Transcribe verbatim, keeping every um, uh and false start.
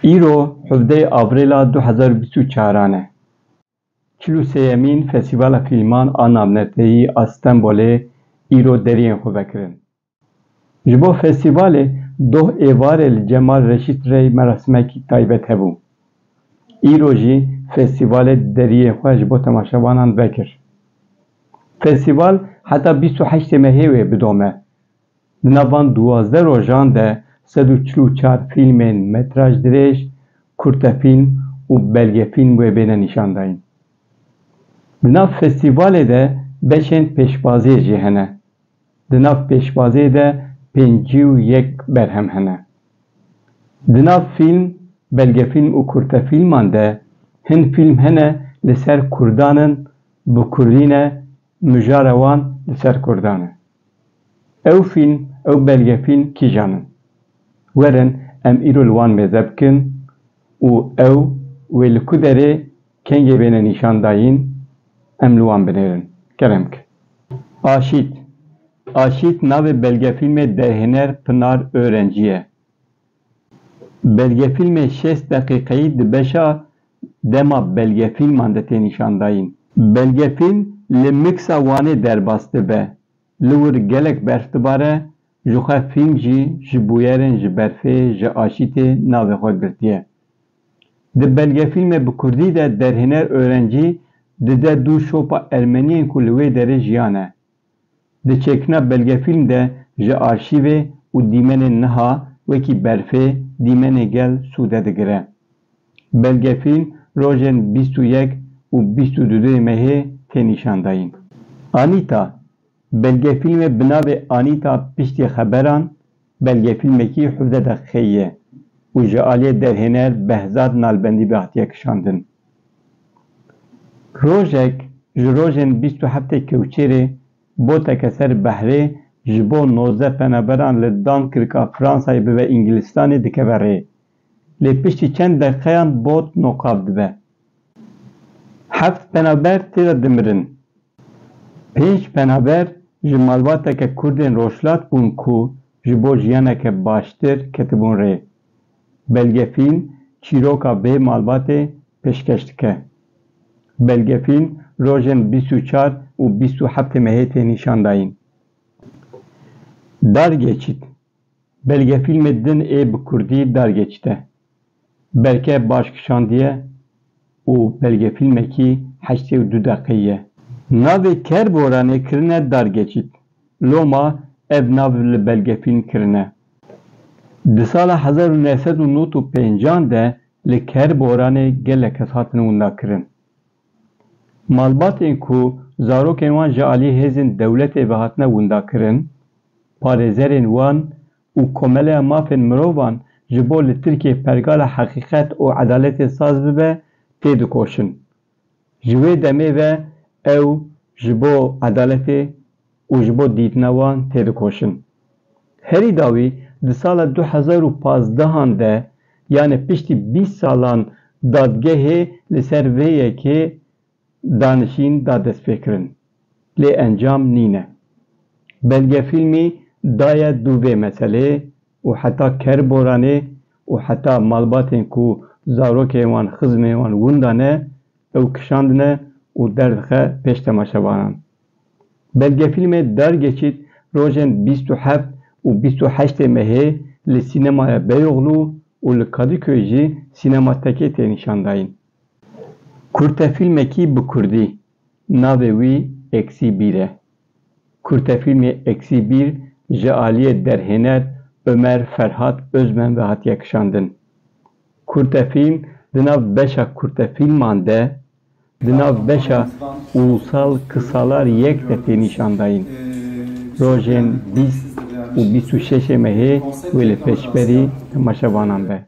Îro hevdeyê Avrêla du hezar û bîst û çaran e. Çil û sêyemîn Festîvala Fîlman a Navneteweyî a Stenbolê îro deriyên xwe vekirin. Ji bo festîvalê doh êvarê li Cemal Reşîd re merasimekî taybet hebû. Îro jî festîvalê deriyê xwe ji bo temaşevanan vekir. Festîval heta bîst û heştê mehê wê bidome. Di nav van duwazdeh rojan de sed û çil û çar fîlmên metraj dirêj, kurtefîlm û belgefîlm wê bêne nîşandayîn. Di nav festîvalê de beşên pêşbaziyê jî hene. Di nav pêşbaziyê de pêncî û yek berhem hene. Di nav fîlm, belgefîlm û kurtefîlman de hin fîlm hene li ser kurdan in, bi kurdî ne, mijara wan li ser kurdan e. Ew fîlm, ew belgefîlm kîjan in? Werin em îro li wan mêze bikin û ew wê li ku derê kengê bêne nîşandayîn, em li wan binêrin. Kerem ke. Aşît. Aşît navê belgefîlmê derhêner Pinar Öğrenci ye. Belgefîlmê şêst deqîqeyî di beşa dema belgefîlman de tê nîşandayîn. Belgefîlm li Miksa Wanê derbas dibe. Li wir gelek berf dibare, jixwe fîlm jî ji bûyerên ji berfê, ji aşîtê navê xwe girtiye. Di belgefîlmê bi kurdî de derhêner Öğrenci dide dû şopa ermeniyên ku li wê derê jiyane. Di çêkirina belgefîlm de ji arşîvê û dîmenên niha wekî berfê, dîmenê gel sûde digire. Belgefîlm rojên bîst û yek û bîst û duyê mehê tê nîşandayîn. Anîta. Belgefîlmê bi navê Anîta Piştî Xeberan, belgefîlmekî hevdeh deqîqeyî ye û ji aliyê derhêner Behzad Nalbendî ve hatiye kişandin. Rojek ji rojên bîst û heftê Kewçêrê boteke ser behrê ji bo nozdeh penaberan li Dunkirka Fransayê bibe Îngilistanê dikeve rê. Lê piştî çend deqeyan bot noqaf dibe. Heft penaber tê de dimirin. Pênc penaber ji malbateke Kurdên Rojhilat bûn ku ji bo jiyaneke baştir ketibûn rê. Belgefîlm çîroka vê malbatê pêşkeş dike. Belgefîlm rojên bîst û çar û bîst û heftê mehê tê nîşandayîn. Dar Geçît. Belgefîlmê din ê bi kurdî Dar Geçît e. Belke baş kişandiye û belgefîlmekî heştê û du deqeyî ye. Navê Kerboranê kirine Dar Geçît. Loma ev nav li belgefîlm kirine. Di sala hezar û neh sed û nod û pêncan de li Kerboranê gelek kes hatine windakirin. Malbatên ku zarokên wan ji alî hêzên dewletê ve hatine windakirin, parêzerên wan û Komeleya Mafên Mirovan ji bo li Tirkiyê pergala heqîqet û edaletê saz bibe, tê dikoşin. Ji wê demê ve ew ji bo edaletê û ji bo dîtina wan tê dikoşin. Herî dawî di sala du hezar û pazdehan de, yani piştî bîst salan, dadgehê li ser vê yekê danişîn da destpêkirin. Lê encam nîne. Belgefîlmî daye dû vê meselê û heta Kerboranê û heta malbatên ku zarokên wan, xizmên wan winda ne, ew kişandine û derdixe pêş temaşevanan. Belgefîlmê Dar Geçît rojên bîst û heft û bîst û heştê mehê li Sînemaya Beyoğlu û li Kadıköy jî Sînematekê tê nîşandayîn. Kurtefîlmekî bi kurdî, navê wî Eksî Bîr e. Kurtefîlmê Eksî Bîr ji aliyê derhêner Ömer Ferhat Özmen ve hatiye kişandin. Kurtefîlm di nav beşa kurtefîlman de, di nav beşa Ulusal Kısalar Yek de tê nîşandayîn. Rojên bîst û bîst û şeşê mehê wê li pêşberî temaşevanan be.